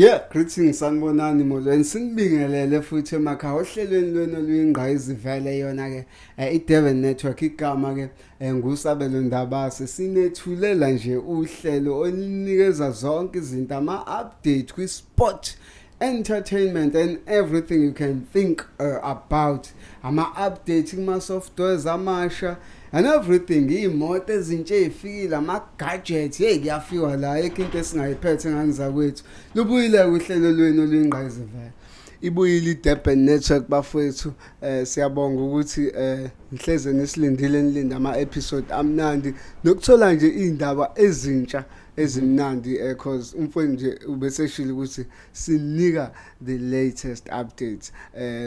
Yeah, greetings, sanibonani, molweni, sinibingelele futhi emakhaya ohlelweni lwenu oluyingqayizivele, yona ke iDurban Network. Igama ke nguSabelo Ndabase. Sinethulela nje uhlelo olunikeza zonke izinto, ama update kwi sport, entertainment and everything you can think about, ama update kuma softwares amasha and everything, imoto ezintsha ezifikile, ama gadgets. Hey, kuyafiwa la, ayikho into esingayiphethe ngani zakwethu. Lubuyile uhlelo lwenu oluyingqayizivele, ibuyile iDurban Network, bafowethu. Siyabonga ukuthi nihleze nisilindile, nilinda ama episode amnandi nokuthola nje indaba ezintsha ezimnandi, cause umfowethu nje ubeseshilo ukuthi sinika the latest updates.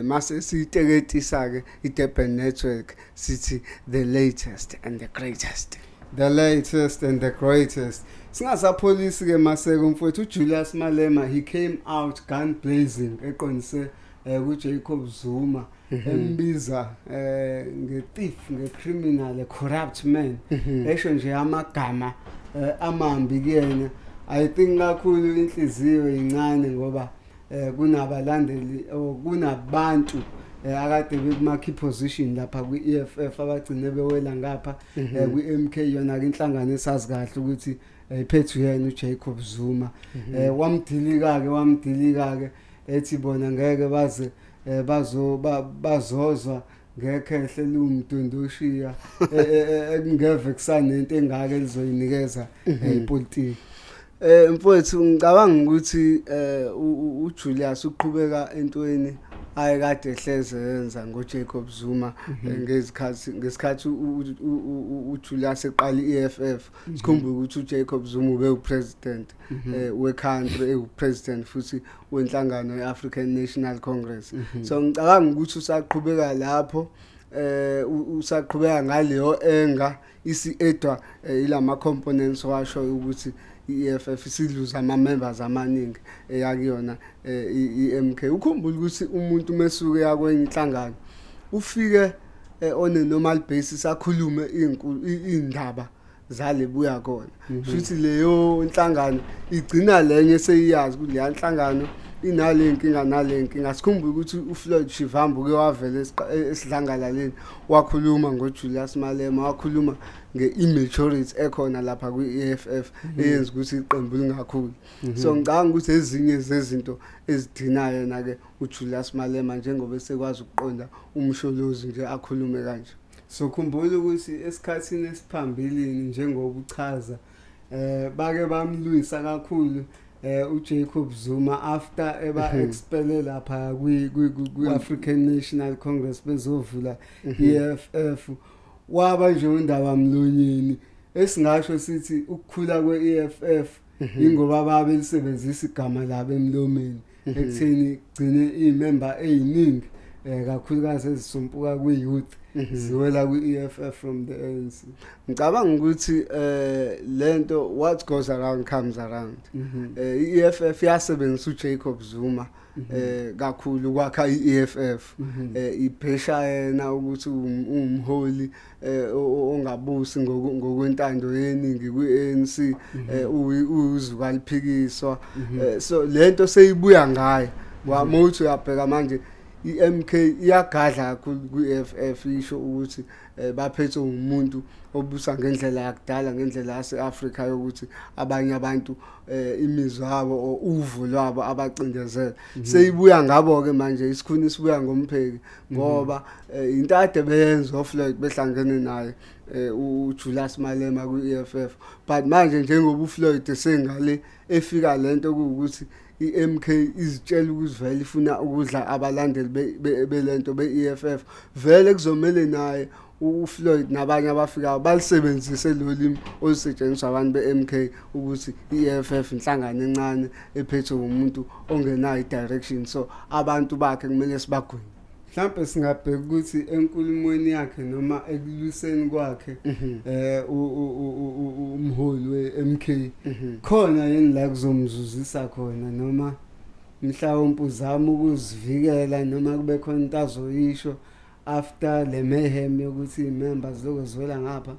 Mase siyiteketisa ke iDurban Network, sithi the latest and the greatest. The latest and the greatest. Singasapholisi ke, maseko mfowethu, uJulius Malema, he came out gun blazing eqondise kuJacob Zuma, embiza nge-thief, nge-criminal, a corrupt man, esho nje amagama amambi kuyena. I think kakhulu inhliziyo incane ngoba kunabalandeli or kunabantu akade bekuma key position lapha kwi-EFF abagcine bewela ngapha kwi-MK, yona ke inhlangano esazi kahle ukuthi iphethwe yena uJacob Zuma. Wamdilika ke, wamdilika ke, ethi bona ngeke baze bazo bazozwa ngekhehle liwumdondoshiya ekungeve kusanento engaka elizoyinikeza ipolitiki. Mfowethu, ngicabanga ukuthi uJulius uqhubeka entweni ayekade ehleze yenza ngoJacob Zuma ngezikhathi ngesikhathi uJulius eqala iEFF. Sikhumbule ukuthi uJacob Zuma ube upresident we-country, ewupresident futhi wenhlangano ye-African National Congress. So ngicabanga ukuthi usaqhubeka lapho, usaqhubeka ngaleyo enga isi-edwa ilama components washo ukuthi i-EFF isiluza ama members amaningi eyakuyona i-MK. Ukhumbule ukuthi umuntu mesuke yakwenye inhlangano ufike on a normal basis akhulume izinkulu indaba zale buya khona, futhi leyo inhlangano igcina lenye seyiyazi ukuthi leya nhlangano inale nkinga nale nkinga. Sikhumbule ukuthi uFloyd Shivambu uke wavela esidlangalaleni wakhuluma ngoJulius Malema, wakhuluma nge-immaturity ekhona lapha kwi-EFF eyenza ukuthi iqembu lingakhuli. So ngicabanga ukuthi ezinye zezinto ezidinayo yena ke uJulius Malema, njengoba esekwazi ukuqonda uMsholozi nje akhulume kanje. So khumbula ukuthi esikhathini esiphambilini, njengoba uchaza, bake bamlwisa kakhulu uJacob Zuma after eba expel lapha kwi African National Congress bezovula EFF. Waba nje undaba mlonyeni, esingasho sithi ukukhula kwe-EFF ingoba babe lisebenzisa igama labo emlomeni ekutheni gcine imember eziningi, kakhulukazi ezisumpuka kwi-youth, ziwela kwi-EFF from the ANC. Ngicabanga ukuthi lento, what goes around comes around. I-EFF yasebenzisa uJacob Zuma kakhulu kwakha i-EFF, ibhesha yena ukuthi umholi ongabusi ngokwentando yeningi kwi-ANC, uzuka liphikiswa. So lento seyibuya ngayo kwamawuthi uyabheka manje i-MK iyagadla kakhulu kwi-EFF, isho ukuthi baphethwe umuntu obusa ngendlela yakudala, ngendlela yase-Afrika yokuthi abanye abantu imizwa yabo or uvo lwabo abacindezela. Seyibuya ngabo ke manje, isikhuni sibuya ngompheki, ngoba into ade beyenza oFloyd behlangene naye uJulius Malema kwi-EFF. But manje njengoba uFloyd esengale efika, lento kuwukuthi i-MK izitshela ukuthi vele ifuna ukudla abalandeli belento be-EFF, vele kuzomele naye uFloyd nabanye abafikayo balisebenzise lo limi olusetshenziswa abantu be-MK ukuthi i-EFF inhlangano encane ephethwe umuntu ongenayo i-direction, so abantu bakhe kumele sibagwine. Mhlambe singabheka ukuthi enkulumweni yakhe noma ekulwiseni kwakhe umholi we-MK, khona yini la kuzomzuzisa khona, noma mhlawumbe uzama ukuzivikela, noma kube khona into azoyisho after le mayhem yokuthi members lokuzwela ngapha?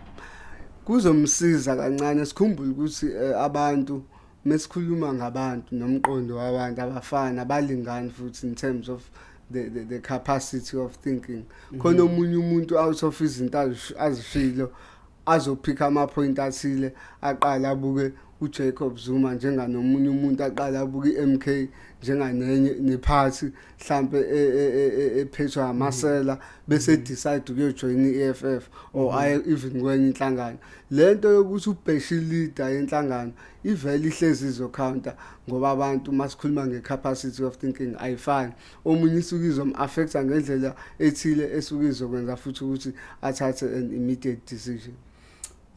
Kuzomsiza kancane. Sikhumbule ukuthi abantu Mesikhuluma ngabantu nomqondo wabantu, abafana abalingani futhi in terms of the capacity of thinking. Khona omunye umuntu out of izinto azishilo azophika ama-point athile, aqala abuke uJacob Zuma njenganomunye umuntu, aqala abuke iMK njenganenye nephathi mhlambe ephethwe amasela, bese decide ukuyojoin iEFF or aye even kwenye inhlangano. Lento yokuthi ubheshe leader yenhlangano ivele ihlezi izocounter, ngoba abantu, masikhuluma ngecapacity of thinking, ayifani. Omunye isuke izom-affecta ngendlela ethile esuke izokwenza futhi ukuthi athathe an immediate decision.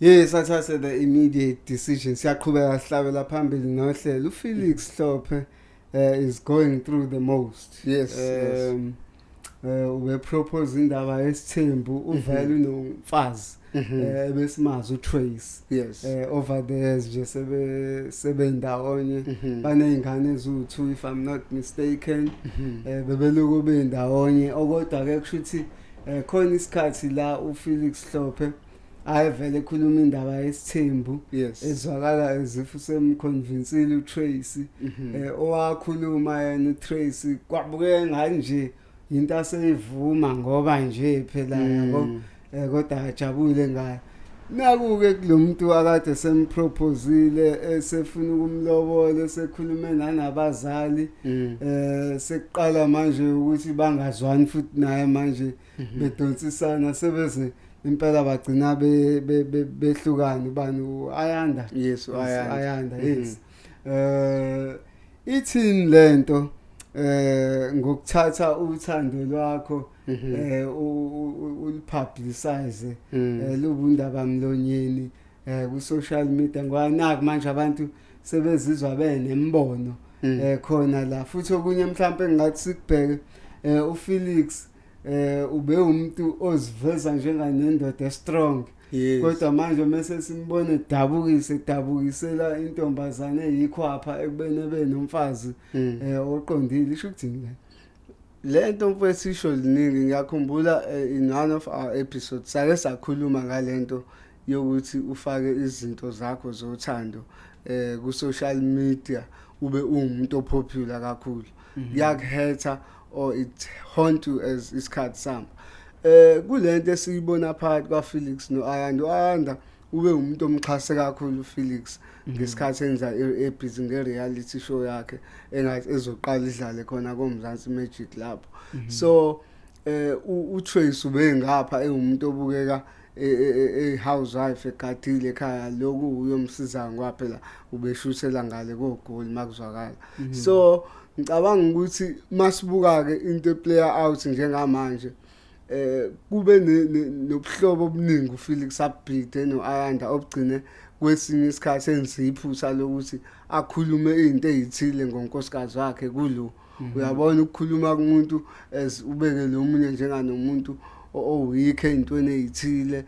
Yes, athathe the immediate decision. Siyaqhubeka, sihlabela phambili nohlelo. uFelix Hlophe is going through the most. Yes. Ube propose indaba yesithembu, uvele unomfazi ebesimazi, uTrace. Over the years nje sebe sebendawonye, banezingane eziwu2 if I'm not mistaken. Bebeloko bendawonye, okodwa ke kusho ukuthi khona isikhathi la uFelix Hlophe ayevele ekhuluma indaba yesithembu, ezwakala as if usemconvincile uTracy. Owakhuluma yena uTracy kwabukeka nganje into aseyivuma ngoba nje phela yabo, kodwa ajabule ngayo. Naku-ke kulo muntu akade semproposile, esefuna ukumlobola, esekhulume nanabazali, sekuqala manje ukuthi bangazwani futhi naye manje, bedonsisana, sebeze impela bagcina behlukana. Ubani, Ayanda? Yes, Ayanda. Ayanda, yes. Ithini lento ngokuthatha uthando lwakho ulipublicize, lubundaba mlonyeni ku social media, ngoba naku manje abantu sebezizwa benembono khona la? Futhi okunye mhlawumbe engathi sikubheke, uFelix ube umuntu oziveza njenganendoda strong, kodwa manje mase simbone edabukise, edabukisela intombazane eyikhwapha ekubeni ebe nomfazi oqondile. Isho ukuthini le? Lento, mfowethu, isho liningi. Ngiyakhumbula in one of our episodes sake sakhuluma ngalento yokuthi ufake izinto zakho zothando ku social media, ube uwumuntu opopular kakhulu, kuyakuhetha or it haunt you as isikhathi samba. Kulento esiyibona phakathi kwaFelix noAyanda, uAyanda ube umuntu omxhase kakhulu uFelix ngesikhathi enza ebhizi nge-reality show yakhe engathi ezoqala idlale khona koMzansi Magic lapho. So uTrace ube ngapha engumuntu obukeka e housewife, egadile ekhaya, lokhu uyomsiza ngoba phela ubeshuthela ngale koGoli makuzwakala. So ngicabanga ukuthi masibuka ke into eplay out njengamanje, kube nobuhlobo obuningi uFelix abhide noAyanda, obugcine kwesinye isikhathi enza iphutha lokuthi akhulume izinto ezithile ngonkosikazi wakhe kulo. Uyabona, ukukhuluma kumuntu as ubeke lo munye njenganomuntu oweak ey'ntweni ey'thile,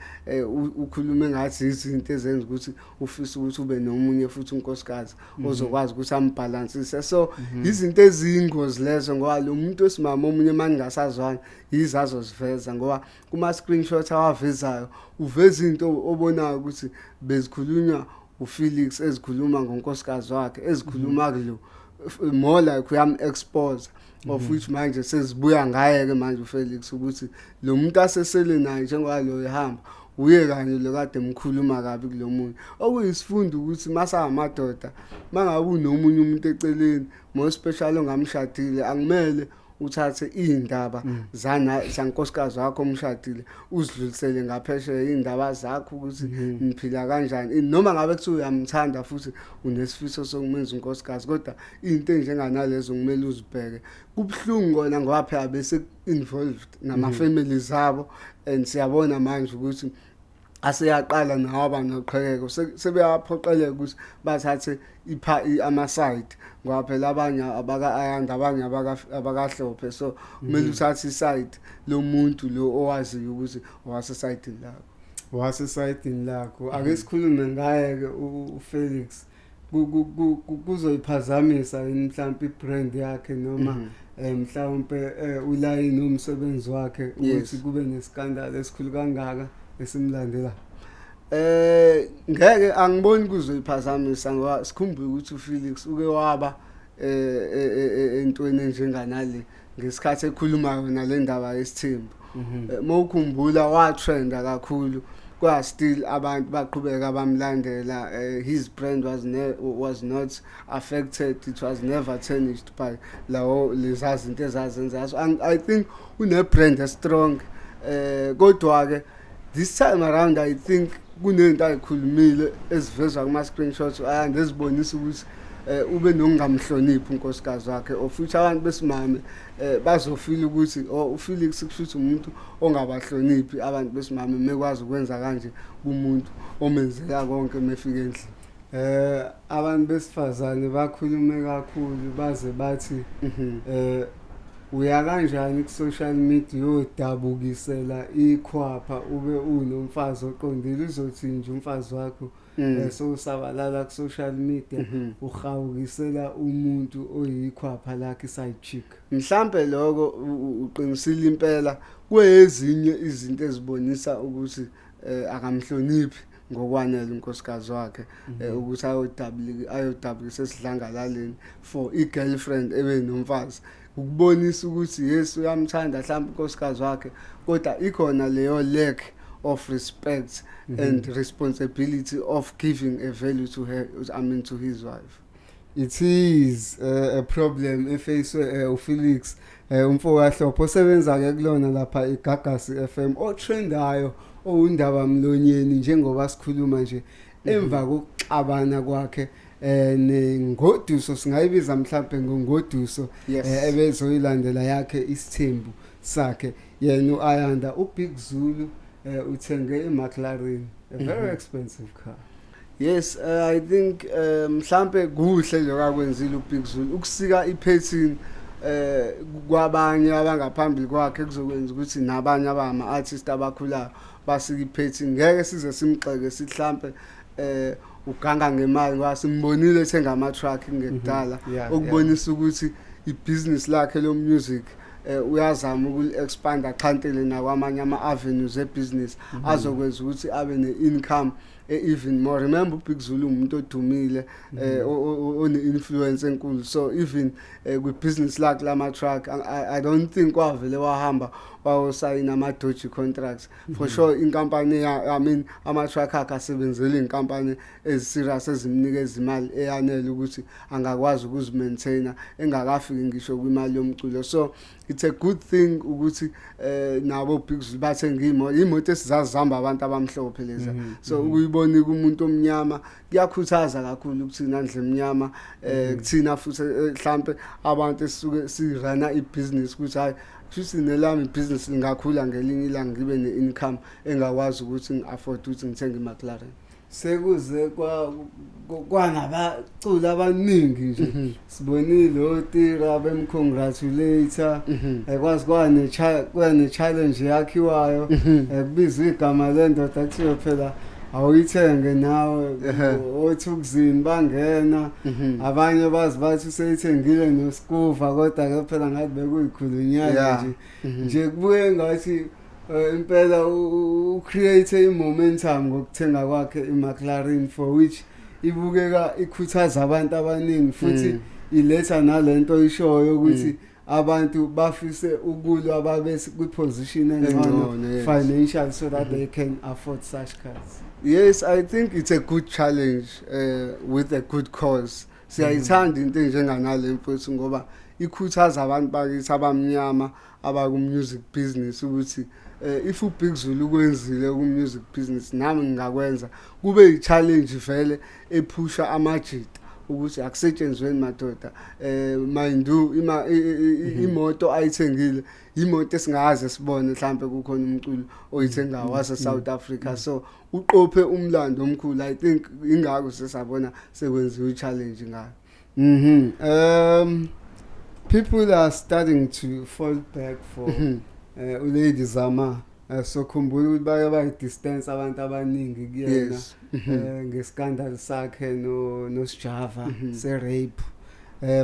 ukhulume ngathi izinto ezenza ukuthi ufise ukuthi ube nomunye futhi unkosikazi ozokwazi ukuthi ambhalansise. So izinto eziyingozi lezo, ngoba lo muntu wesimama omunye maningasazwani yizo azoziveza, ngoba kuma-screenshot awavezayo uveza into obonayo ukuthi bezikhulunywa uFelix, ezikhuluma ngonkosikazi wakhe, ezikhuluma kulo, more like uyam-expose, of which manje sezibuya ngaye-ke manje uFelix ukuthi lo muntu asesele naye njengoba lo ehamba uye kanye lo kade emkhuluma kabi kulo munye. Okuyisifundo ukuthi masangamadoda, mangabe unomunye umuntu eceleni, more especially ongamshadile, akumele uthathe iy'ndaba zana zankosikazi wakho omshadile uzidlulisele ngaphesheya, iy'ndaba zakho ukuthi niphila kanjani. Noma ngabe kuthiwa uyamthanda futhi unesifiso sokumenza unkosikazi, kodwa into ey'njenganalezo kumele uzibheke. Kubuhlungu kona ngoba phela bese involved nama-families abo, and siyabona manje ukuthi aseyaqala nawo aba noqhekeko, sebeyaphoqeleka ukuthi bathathe ama-side, ngoba phela abanye abaka-Ayanda, abanye abakaHlophe, so kumele uthathe iside lomuntu lo owaziyo ukuthi owasesayidini lakho. Wasesayidini lakho. Ake sikhulume ngaye-ke uFelix. Kuzoyiphazamisa yini mhlawumbe ibrand yakhe noma mhlawumbe ulayini womsebenzi wakhe ukuthi kube nescandal esikhulu kangaka esimlandela? Ngeke, angiboni kuzoyiphazamisa, ngoba sikhumbule ukuthi uFelix uke waba entweni enjenganale ngesikhathi ekhuluma yona le ndaba yesithembu. Mawukhumbula watrenda kakhulu, kwa still abantu baqhubeka bamlandela. His brand was not affected, it was never tarnished by lawo leza zinto ezazenza. So I think une brand strong, kodwa ke this time around I think kunento ayikhulumile ezivezwa kuma screenshots ayande ezibonisa ukuthi ube nokungamhloniphi unkosikazi wakhe, of which abantu besimame bazofila ukuthi, oh, uFelix kushuthi umuntu ongabahloniphi abantu besimame, mekwazi ukwenza kanje kumuntu omenzela konke mefika endlini. Abantu besifazane bakhulume kakhulu, baze bathi uya kanjani ku social media yodabukisela ikhwapha ube unomfazi oqondile? Uzothi nje umfazi wakho so usabalala ku social media uhawukisela umuntu oyikhwapha lakhe, side chick. Mhlambe lokho uqinisile impela, kwezinye izinto ezibonisa ukuthi akamhloniphi ngokwanele unkosikazi wakhe, ukuthi ayodabulisa esidlangalaleni for i-girlfriend ebe nomfazi, ukubonisa ukuthi yes, uyamthanda mhlawumbe unkosikazi wakhe, kodwa ikhona leyo lack of respect and responsibility of giving a value to her, I mean to his wife. It is a problem efacwe uFelix, umfo kaHlophe osebenza ke kulona lapha iGagasi FM, otrendayo, owundaba mlonyeni njengoba sikhuluma nje, emva kokuxabana kwakhe nengoduso, singayibiza mhlawumbe ngongoduso, ebezoyilandela yakhe isithembu sakhe yena uAyanda. uBig Zulu uthenge iMcLaren, a very expensive car. Yes, I think mhlambe kuhle lokho akwenzile uBig Zulu, ukusika ipattern kwabanye abangaphambili kwakhe, kuzokwenza ukuthi nabanye abama artists abakhulayo basika ipattern. Ngeke size simgxeke sithi mhlambe uganga ngemali, ngoba simbonile ethenga ama truck ngekudala, okubonisa ukuthi ibhizinisi lakhe lo music uyazama ukuli-expand, axhantele nakwamanye ama-avenues ebusiness azokwenza ukuthi abe ne-income even more. Remember, uBig Zulu umuntu odumile, one-influence enkulu, so even kwi-business lakhe lama-truck, I don't think wavele wahamba wayosayina ama-dodgy contracts for sure. Inkampani I mean ama-truck akhe asebenzela iy'nkampani ezi-serious ezimnikeza imali eyanele ukuthi angakwazi ukuzimaintaina engakafiki ngisho kwimali yomculo. So it's a good thing ukuthi nabo Big Zulu bathenga imoto, imoto esizazi zihamba abantu abamhlophe leza. So ukuyibona kumuntu omnyama kuyakhuthaza kakhulu kuthina ndle emnyama, kuthina futhi mhlambe abantu esisuke siruna ibusiness, ukuthi hayi, kushuthi nelami ibhizinisi lingakhula ngelinye ilanga, ngibe ne-income engakwazi ukuthi ngi-afford ukuthi ngithenge i-McLaren. Sekuze kwa kwanabaculi abaningi nje, sibonile oTira bemcongratulate, ekwazi kwane challenge yakhiwayo, kubizwa igama lendoda, kuthiwe phela awuyithenge nawe. Othukuzini bangena, abanye bazi bathi useyithengile noSkuva, kodwa ke phela ngathi bekuyikhulunyana nje. Nje kubuye ngathi impela ucreate i-momentum ngokuthenga kwakhe i-McLaren, for which ibukeka ikhuthaza abantu abaningi futhi iletha nalento oyishoyo ukuthi abantu bafise ukulwa babe kwi-position engcono Engcono, yes. financial, so that they can afford such cars. Yes, I think it's a good challenge with a good cause. Siyayithanda into enjenganale, mfowethu, ngoba ikhuthaza abantu bakithi abamnyama abaku music business ukuthi if uBig Zulu kwenzile ku music business, nami ngingakwenza. Kube i-challenge vele ephusha amajita ukuthi akusetshenzweni madoda. Mind you, ima imoto ayithengile imoto esingaze sibone mhlambe kukhona umculo oyithengayo wase South Africa, so uqophe umlando omkhulu. I think ingakho sesabona sekwenziwa i-challenge ngayo. People are starting to fall back for uLady Zama. So khumbula ukuthi bake bayi-distance abantu abaningi kuyena ngescandal sakhe no noSjava se rape.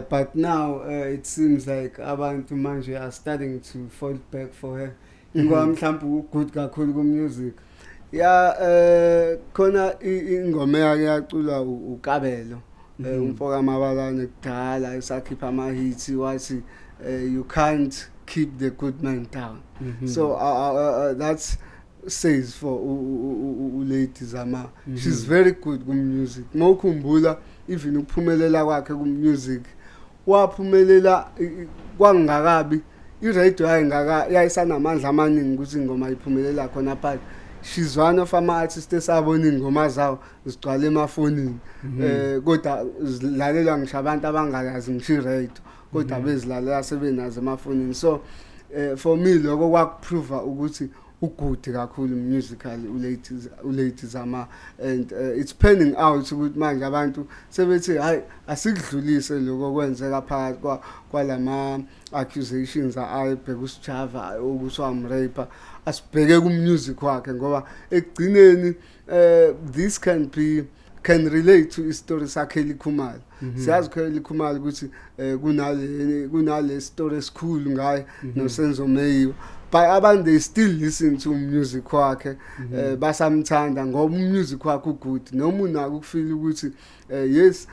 But now it seems like abantu manje are starting to fall back for her. Ngoba mhlawumbe u-good kakhulu ku music. Ya, khona ingoma eyake yaculwa uKabelo, umfoka Mabalane, kudala esakhipha ama-hits, wathi "You can't keep the good man down." So that's says for uLady Zama. She's very good ku-music. Mawukhumbula even ukuphumelela kwakhe ku-music, waphumelela kwangakabi i-radio yayingaka yayisanamandla amaningi ukuthi ingoma iphumelela khona, but she's one of ama-artist esabona iy'ngoma zawo zigcwala emafonini, kodwa zilalelwa ngisho abantu abangayazi ngisho i-radio, kodwa bezilalela sebenazo emafonini. So for me lokho kwakuprova ukuthi ugood kakhulu musically uLady Zama, and it's panning out ukuthi manje abantu sebethi hayi, asikudlulise lokho kwenzeka phakathi kwalama accusations ayebheka uSjava ukuthi wamrape, asibheke ku music wakhe, ngoba ekugcineni this can relate to istory saKelly Khumalo. Siyazi Kelly Khumalo ukuthi kunale story esikhulu ngaye noSenzo Meyiwa, but abantu, they still listen to music wakhe, basamthanda ngoba umusic wakhe ugood, noma unako ukufeel ukuthi yes,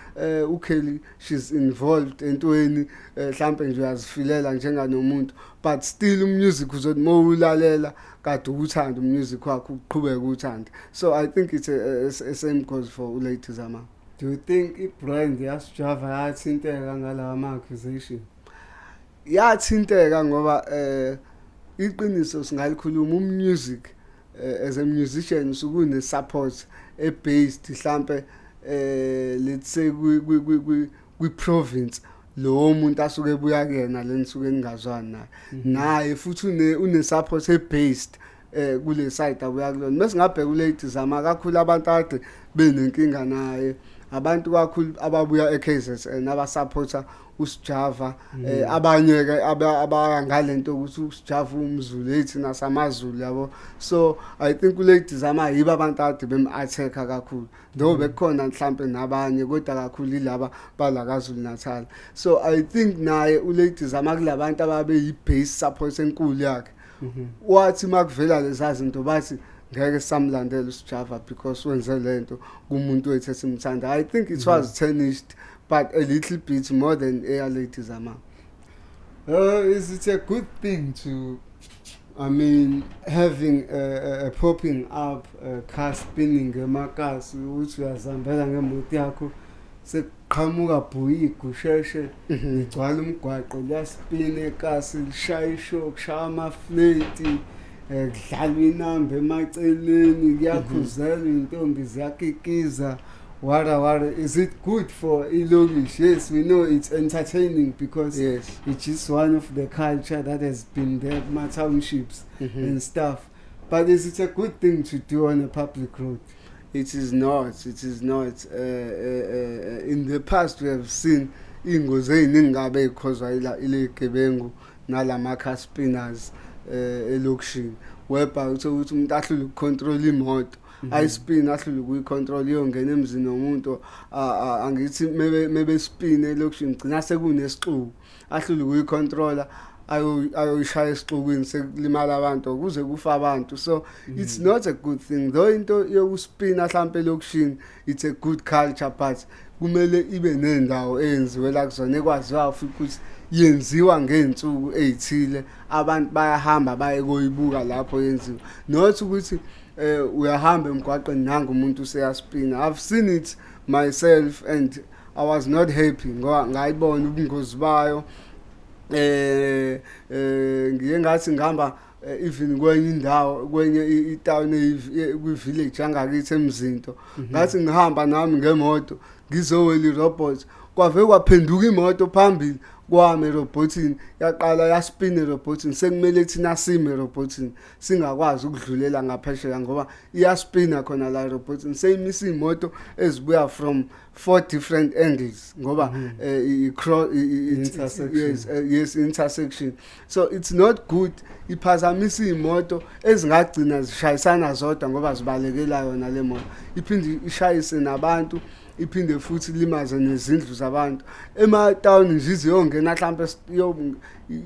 uKelly, she's involved entweni, mhlambe nje uyazifilela njenganomuntu, but still umusic uzothi mawulalela kade uthanda umusic wakhe, uqhubeke uthanda. So I think it's a same goes for uLady Zama. Do you think i-brand yaSjava yathinteka ngalawa ma-accusation? Yathinteka ngoba iqiniso singalikhuluma, umusic, as a musician usukune support ebased mhlambe, let's say kwi province lo muntu asuke ebuya kuyena, lenisuke ningazwani naye, naye futhi une support ebased kule side abuya kulona. Bese ngabheka uLady Zama, kakhulu abantu ade benenkinga naye, abantu kakhulu ababuya eKZN abasupporta uSjava, abanye ke abaya ngalento ukuthi uSjava umZulu, ethi nasamaZulu, yabo. So I think uLady Zama yibo abantu ade bem-attack kakhulu, though bekukhona mhlambe nabanye, kodwa kakhulu ilaba bala kaZulu Natal. So I think naye uLady Zama kulabantu ababe yi-base support enkulu yakhe, wathi makuvela lezi zinto bathi ngeke samlandela uSjava because wenze lento kumuntu wethu esimthanda. I think it was tarnished, but a little bit more than eya Lady Zama. Is it a good thing to, I mean, having a popping up car spinning emakasi, ukuthi uyazihambela ngemoto yakho, sekuqhamuka bhuyi igusheshe igcwala umgwaqo, liyaspina ekasi, lishaya ishow, kushaya amafleti, kudlalwa inamba emaceleni, kuyakhuzelwa, iy'ntombi ziyakikiza, wara wara. Is it good for ilokishi? Yes, we know it's entertaining because it's just one of the culture that has been there kuma-townships and stuff, but is it a good thing to do on a public road? It is not. It is not. In the past we have seen iy'ngozi ey'ningi ngabe ey'khozwa ile gebengu nalama car spinners elokishini, whereby uthola ukuthi umuntu ahlule ukucontrol imoto, ayispin, ahlule ukuyicontrol, iyongena emzini womuntu. Angithi mebe spin elokishini gcina sekunesixuku, ahlule ukuyicontrola, ayoyishaya esixukwini, sekulimala abantu kuze kufa abantu. So it's not a good thing though. Into yokuspina mhlambe elokishini, it's a good culture, but kumele ibe nendawo eyenziwe la kuzona, ekwaziwa futhi ukuthi yenziwa ngey'nsuku ey'thile, abantu bayahamba baye koyibuka lapho yenziwa, not ukuthi uyahamba emgwaqeni nanga umuntu useyaspina. I've seen it myself and I was not happy ngoba ngayibona ubungozi bayo. Ngiye ngathi ngihamba, even kwenye indawo, kwenye itown, kwi-village yangakithi eMzinto, ngathi ngihamba nami ngemoto ngizowela irobot, kwave kwaphenduka imoto phambili kwami erobotini, yaqala yaspina erobotini, sekumele thina sime erobotini, singakwazi ukudlulela ngaphesheya ngoba iyaspina khona la erobotini, seyimisa iy'moto ezibuya from four different angles ngoba Intersection. Yes, intersection. So it's not good, iphazamisa iy'moto ezingagcina zishayisana zodwa ngoba zibalekela yona le moto, iphinde ishayise nabantu, iphinde futhi limaze nezindlu zabantu ematawuni nje, iziyongena mhlampe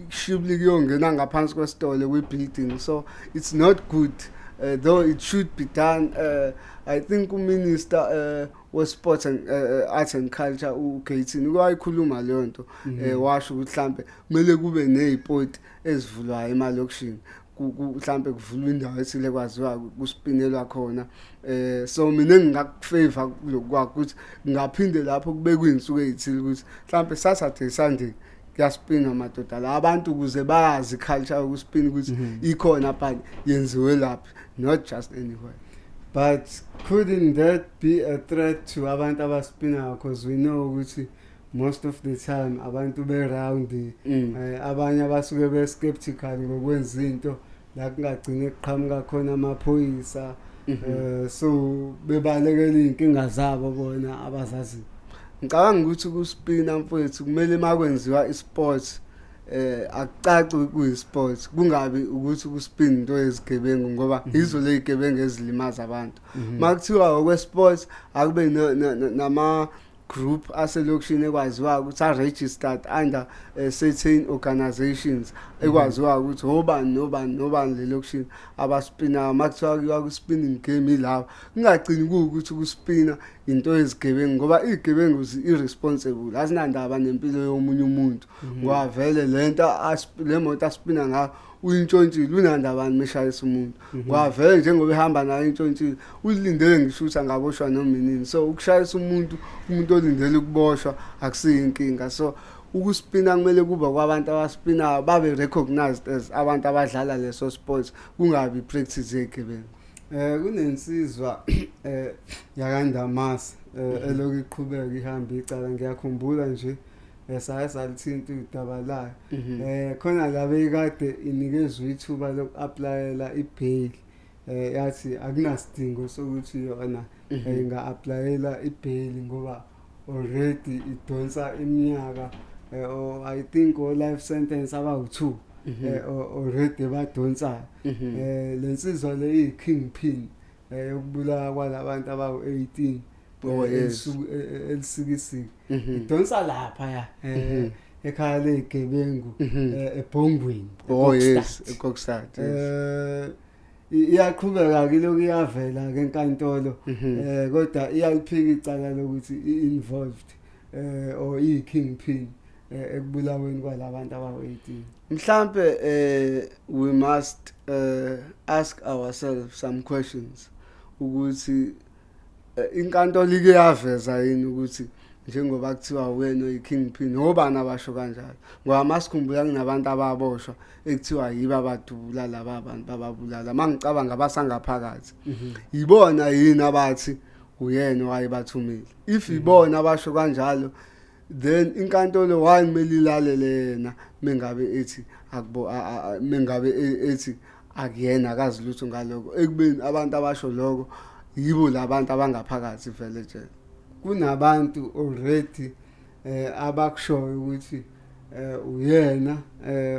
ishibilika iyongena ngaphansi kwesitolo kwi-building. So it's not good. Though it should be done. I think uminister we-sports and arts and culture, uGayton, wayikhuluma leyo nto, washo ukuthi mhlambe kumele kube nezipoti ezivulwayo emalokishini, mhlambe kuvulwa indawo ethile kwaziwa kuspinelwa khona. So mina engingakufavor kulokhu kwakho ukuthi ngaphinde lapho kubekwe izinsuku ezithile ukuthi mhlambe Saturday, Sunday kuyaspinwa madoda la, abantu ukuze bayazi culture yokuspina ukuthi ikhona, but yenziwe laphi, not just anywhere. But couldn't that be a threat to abantu abaspinayo? Because we know ukuthi most of the time abantu be-round, abanye abasuke be-skeptical ngokwenza into la kungagcine kuqhamuka khona amaphoyisa, so bebalekela iy'nkinga zabo bona abazaziyo. Ngicabanga ukuthi kuspina, mfowethu, kumele makwenziwa isport akucaci kuyi-sport, kungabi ukuthi kuspin into yezigebengu, ngoba yizo lezigebengu ezilimaza abantu. Makuthiwa okwe-sport, akube nama group aselokishini ekwaziwa ukuthi a-registered under certain organizations, ekwaziwa ukuthi obani nobani nobani lelokishini abaspinayo. Makuthiwa kuyiwa ku-spinning game, ilaba, kungagcini kuwukuthi kuspina into yezigebengu, ngoba iy'gebengu zi-irresponsible, azinandaba nempilo yomunye umuntu, ngoba vele lento le moto aspina ngayo uyintshontshile, unandabani meshayisa umuntu? Ngoba vele njengoba ehamba nayo intshontshile, ulindele ngisho ukuthi angaboshwa noma inini. So ukushayisa umuntu, umuntu olindele ukuboshwa, akusiyo inkinga. So ukuspina kumele kube kwabantu abaspinayo, babe recognized as abantu abadlala leso sport, kungabi practice yegebengu. Kunensizwa yakaNdamase eloku iqhubeka ihamba icala. Ngiyakhumbula nje saye salithinta udaba layo. Khona la beyikade inikezwe ithuba loku-applyela ibail, yathi akunasidingo sokuthi yona inga-applyela ibail ngoba already idonsa iminyaka, or I think o life sentence abawu2 already badonsayo. Lensizwa le iyi-kingpin yokubulawa kwalabantu abawu18 eLusikisiki. Idonsa lapha ya ekhaya lezigebengu, eBhongweni. Oh yes, eKokstad, yes. Iyaqhubeka ke lokhu, iyavela ke enkantolo, kodwa iyaliphika icala lokuthi i-involved or iyi-kingpin ekubulaweni kwalabantu abawu-18. Mhlambe we must ask ourselves some questions ukuthi inkantolo ike yaveza yini ukuthi njengoba kuthiwa wena oyi-kingpin, obani abasho kanjalo? Ngoba masikhumbula kunabantu ababoshwa ekuthiwa yibo abadubula laba bantu, bababulala. Mangicabanga abasangaphakathi, yibona yini abathi uyena owayebathumile? If ibona abasho kanjalo, then inkantolo why kumele ilalele yena mengabe ethi akubo mengabe ethi akuyena, akazi lutho ngaloko, ekubeni abantu abasho lokho yibo labantu abangaphakathi vele ejele? Kunabantu already abakushoyo ukuthi uyena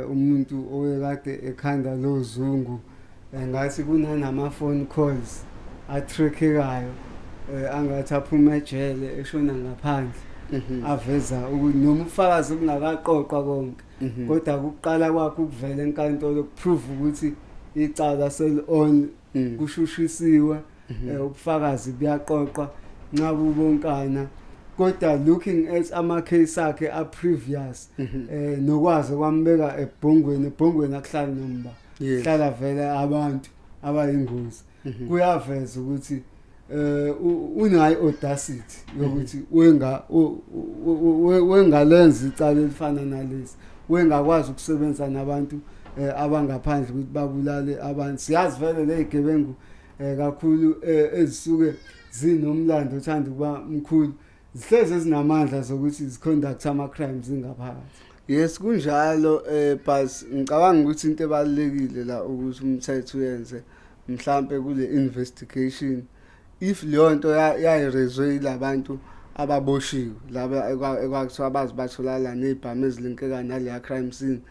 umuntu owekade ekhanda lo zungu. Ngathi kunanama phone calls atrackekayo, angathi aphuma ejele eshona ngaphandle, aveza ukuthi noma ubufakazi bungakaqoqwa konke, kodwa ukuqala kwakhe ukuvela enkantolo kuprove ukuthi icala sel on, kushushisiwe, ubufakazi buyaqoqwa nxa bubonkana. Kodwa looking at ama case akhe a previous, nokwazi kwambeka ebhongweni, ebhongweni akuhlali nomba, hlala vele abantu abayingozi, kuyaveza ukuthi unayo audacity yokuthi wenga wengalenza icala elifana nalesi, wengakwazi ukusebenza nabantu abangaphandle ukuthi babulale abantu. Siyazi vele lezigebengu kakhulu ezisuke zinomlando othanda ukuba mkhulu zihlezi ezinamandla zokuthi ziconduct ama crimes ngaphakathi. Yes, kunjalo, but ngicabanga ukuthi into ebalulekile la ukuthi umthetho uyenze mhlambe kule investigation, if leyo nto yayirezwe yilabantu ababoshiwe laba ekwakuthiwa bazi batholakala nezibhamu ezilinkeka naleya crime scene,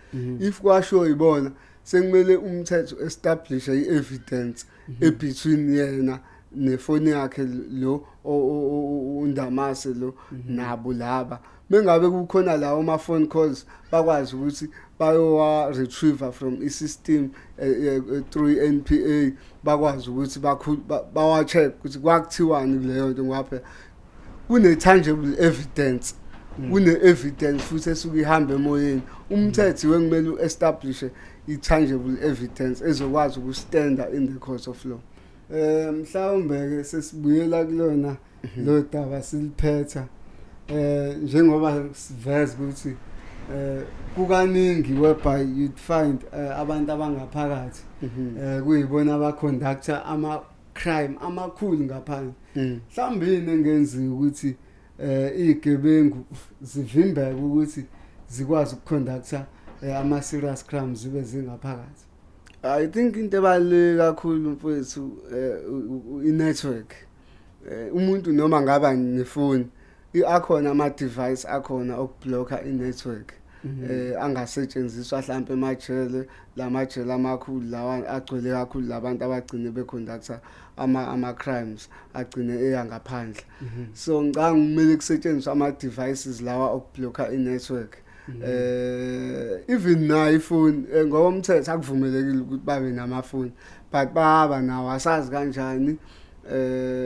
if kwasho yibona, sekumele umthetho establish i-evidence ebetween yena nefoni yakhe lo uNdamase lo nabo laba. Mengabe kukhona lawo ma phone calls, bakwazi ukuthi bayowa retrieve from i-system through i-NPA, bakwazi ukuthi bawa check ukuthi kwakuthiwani kuleyo nto, ngoba phela kune tangible evidence, kune evidence futhi esuke ihamba emoyeni. Umthetho wekumele uestablish i-tangible evidence ezokwazi ukustanda in the court of law. Mhlawumbe ke sesibuyela kulona lo daba siliphetha, njengoba siveza ukuthi kukaningi whereby you'd find abantu abangaphakathi kuyibona abaconducta ama crime amakhulu ngaphandle. Mhlawumbe yini engenziwa ukuthi izigebengu zivimbeke ukuthi zikwazi ukuconducta ama serious crimes zibe zingaphakathi? I think into ebaluleke kakhulu, mfowethu, i-network. Umuntu noma ngaba nefoni, akhona ama device akhona okublocka i-network angasetshenziswa mhlawumbe emajele, lamajele amakhulu lawa agcwele kakhulu labantu abagcine beconducta ama crimes agcine eya ngaphandle. So ngicabanga kumele kusetshenziswe ama devices lawa okublocka i-network. Even nayo ifoni, ngoba umthetho akuvumelekile ukuthi babe namafoni, but bayaba nawo, asazi kanjani.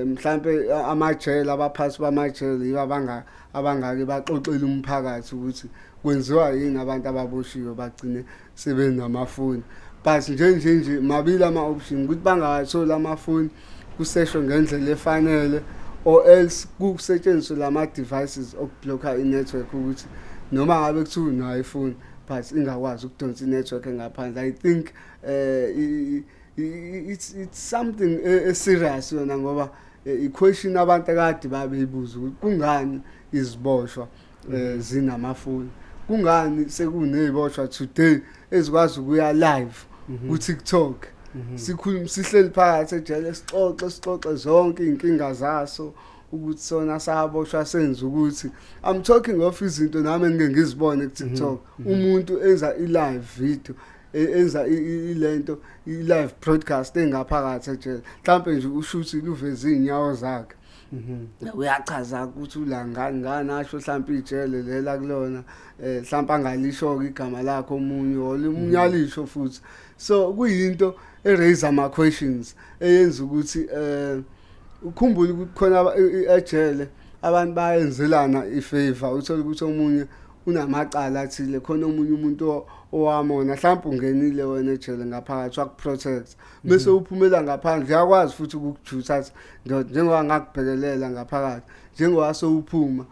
Mhlambe amajele, abaphathi bamajele yibo abangake baxoxele umphakathi ukuthi kwenziwa yini abantu ababoshiwe bagcine sebenamafoni. But nje mabili ama option, ukuthi bangawatholi amafoni, kuseshwe ngendlela efanele, or else kusetshenziswe lama devices okublocka i-network, ukuthi noma ngabe kuthiwa unayo ifoni but ingakwazi ukudonsa i-network engaphandle. I think it's something e serious yona, ngoba i-question abantu akade babeyibuza ukuthi kungani iziboshwa zinamafoni, kungani sekuneziboshwa today ezikwazi ukuya live ku TikTok, sikhuluma sihleli phakathi ejele, sixoxe zonke izinkinga zaso, ukuthi sona saboshwa senza ukuthi. I'm talking of izinto nami engike ngizibone ku TikTok, umuntu enza i-live video, enza ilento i-live broadcast engaphakathi ejele, mhlawumbe nje ushuthi uveze izinyawo zakhe, uyachaza ukuthi ula ngani ngani, asho mhlawumbe ijele lela kulona, mhlawumbe angalisho igama lakho omunye or omunye alisho futhi. So kuyinto eraise ama questions eyenza ukuthi ukhumbule ukuthi khona ejele abantu bayenzelana ifavor. Uthola ukuthi omunye unamacala athile khona, omunye umuntu owamona, mhlawumbe ungenile wena ejele ngaphakathi, wakuprotect, bese uphumela ngaphandle uyakwazi futhi ukukujutha, athi, "Ndoda, njengoba ngakubhekelela ngaphakathi, njengoba sowuphuma,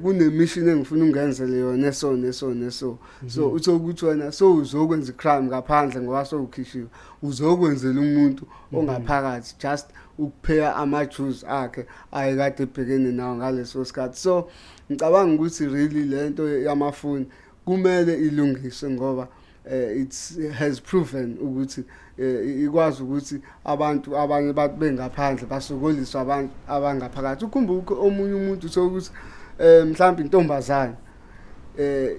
kune mission engifuna ungenzele yona eso neso neso." So uthola ukuthi wena sowuzokwenza icrime ngaphandle ngoba sowukhishiwe, uzokwenzela umuntu ongaphakathi just ukupheya ama-dues akhe ayekade ebhekene nawo ngaleso sikhathi. So ngicabanga ukuthi really lento yamafoni kumele ilungiswe, ngoba it has proven ukuthi ikwazi ukuthi abantu abanye bathi bengaphandle basokoliswa abantu abangaphakathi. Ukhumbule omunye umuntu, uthola ukuthi mhlawumbe intombazane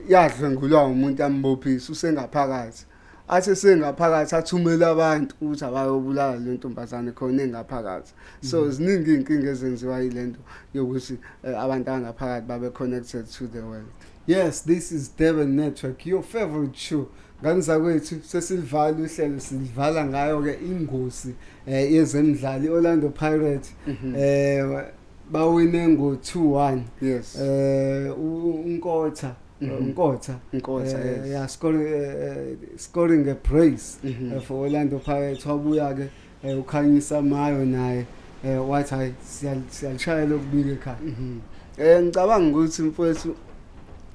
yadlwengulwa umuntu, ambophisa, usengaphakathi, athi sengaphakathi athumela abantu ukuthi abayobulala le ntombazane khona engaphakathi. So ziningi izinkinga ezenziwa yilento yokuthi abantu abangaphakathi babe connected to the world. Yes, this is Durban Network, your favorite show. Ngani zakwethu, sesilivala uhlelo, silivala ngayo ke ingosi yezemidlalo. iOrlando Pirates bawine ngo 2-1. uNkotha, uNkotha. Nkotha. Yes. Yeah, scoring a brace for Orlando Pirates. Wabuya ke uKhanyisa Mayo naye, wathi hayi, siyalishaya lokubika ekhaya. Ngicabanga ukuthi, mfowethu,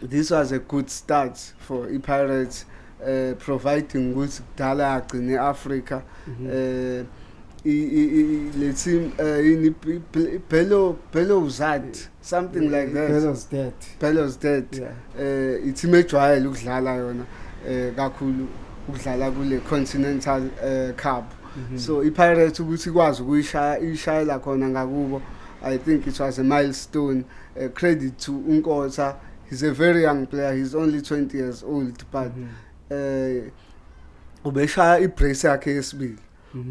this was a good start for iPirates, providing ukuthi kudala yagcina eAfrica. Le team yini, Belouizdad, something like that. Belouizdad. Belouizdad. I-team ejwayele ukudlala yona kakhulu ukudlala kule Continental Cup. So iPirates ukuthi ikwazi ukuyishaya, ishayela khona ngakubo, I think it was a milestone. Credit to uNkotha, he's a very young player, he's only 20 years old, but ubeshaya ibrace yakhe yesibili.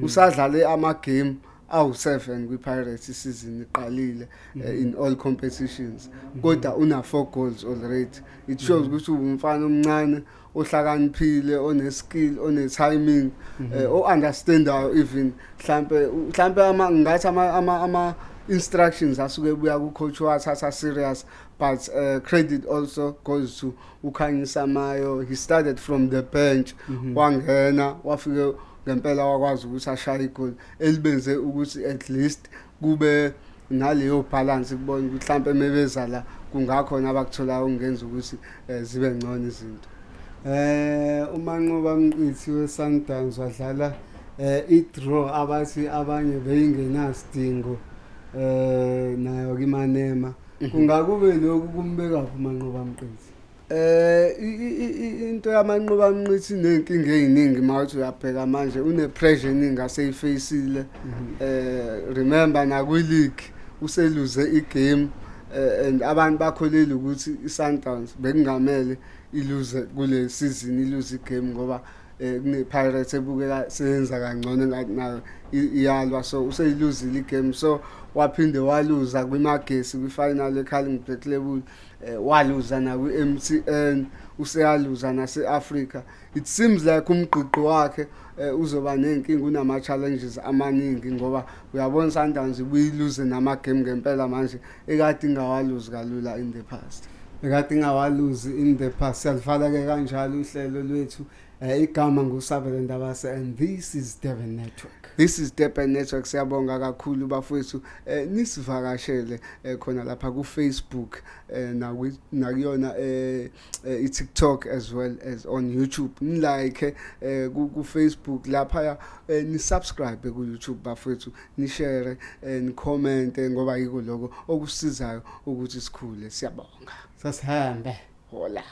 Usadlale ama game awu7 kwiPirates isizini iqalile in all competitions, kodwa una 4 goals already. It shows ukuthi umfana omncane ohlakaniphile, one skill, one timing, o understandayo even mhlambe ama ngathi ama instructions asuke ebuya ku coach wathatha serious. But credit also goes to uKhanyisa Mayo. He started from the bench, wangena, wafike ngempela wakwazi ukuthi ashaye igoli elibenze ukuthi at least kube naleyo balance, kubona ukuthi mhlambe mebeza la kungakhona abakutholayo okungenza ukuthi zibe ngcono izinto. UManqoba Mngqithi weSundowns wadlala i-draw abathi abanye beyingenasidingo nayo kimanema. Kungakube lokhu kumbeka phi uManqoba Mngqithi? Into yaManqoba Mngqithi nenkinga eziningi. Mawuthi uyabheka manje, une pressure eningi aseyifacile. Remember nakwi league useluze igame, and abantu bakholela ukuthi iSundowns bekungamele iluze kule season, iluze igame, ngoba kune Pirates ebukeka seyenza kangcono, engathi nayo iyalwa. So useyiluzile igame, so waphinde waluza kwiMagesi kwifinal eCarling Black Label, waluza na kwi-MTN, useyaluza nase-Africa. It seems like umgqiqo wakhe uzoba nenkinga, unama challenges amaningi, ngoba uyabona Sundowns ibuyiluze nama game ngempela manje ekade ingawaluzi kalula in the past. Ekade ingawaluzi in the past. Siyalivala ke kanjalo uhlelo lwethu. Igama nguSabelo Ndabase and this is Durban Network. This is Durban Network. Siyabonga kakhulu bafowethu. Nisivakashele khona lapha ku Facebook, nakuyona i-TikTok as well as on YouTube. Ni like ku Facebook lapha, ni subscribe ku YouTube bafowethu, ni share, ni comment, ngoba yiko lokho okusizayo ukuthi sikhule. Siyabonga. Sasihambe. Hola.